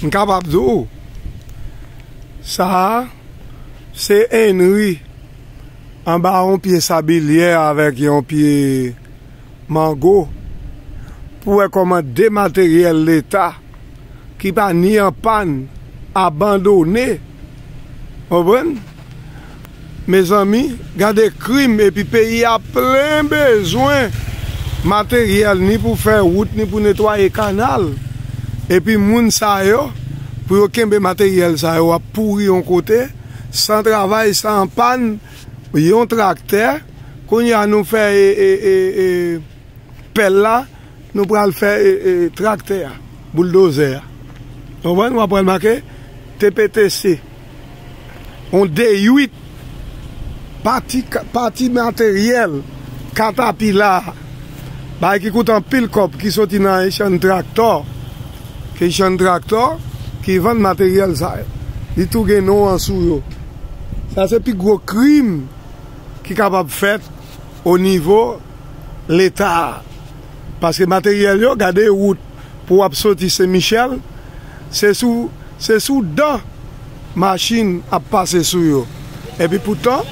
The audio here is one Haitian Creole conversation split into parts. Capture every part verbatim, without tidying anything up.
M kapab di w, sa a, se Henry anba yon pye sabilyè avèk yon pye mango, pou wè kòman de materyèl leta ki pa ni an pàn, abandone. Konprann? Mezanmi, gade krim, epi peyi a plen bezwen materyèl, ni pou fè wout, ni pou netwaye kanal. Epi moun sa yo, pou yo kenbe materyèl sa yo, ap pouri yon kote, san travay, san pàn, yon traktè. Kounye a nou fè, e, e, e, e, pèl la, nou pral fè, e, e, traktè a, bouldozè a. Konprann? W ap pral make T P T C. On D uit, pati, pati materyèl, katapila, bagay ki koute anpil kòb, ki soti nan Haitian Tractor. Haitian Tractor ki vann materyèl sa yo. Li tou gen non an sou yo. Sa se pi gwo krim ki kapab fèt o nivo leta a. Paske materyèl yo, gade wout pou w ap soti Sen Michèl, se sou, se sou dan machin ap pase sou yo. Epi poutan,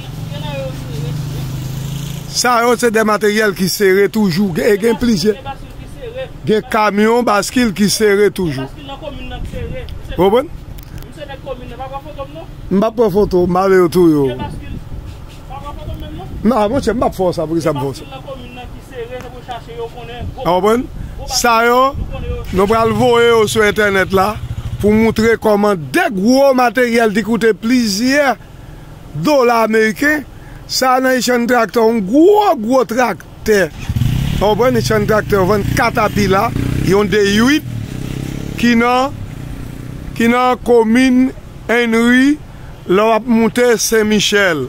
sa yo se de materyèl ki sere toujou. Gen, gen plizyè. Gen kamyon, baskil ki sere toujou. Ou konprann? M p ap pran foto, m ale yo tou yo. Non, monchè, m p ap fè w sa, poukisa m fè w sa? Ou konprann? Sa yo, nou pral voye yo sou entènèt la pou moutre kòman de gwo materyèl ki koute plizyè dola ameriken. Sa nan Haitian Tractor, yon gwo, gwo traktè. Ou konprann? Haitian Tractor vann katapila, yon D uit, ki nan, ki nan komin Henry, lè w ap moute Sen Michèl.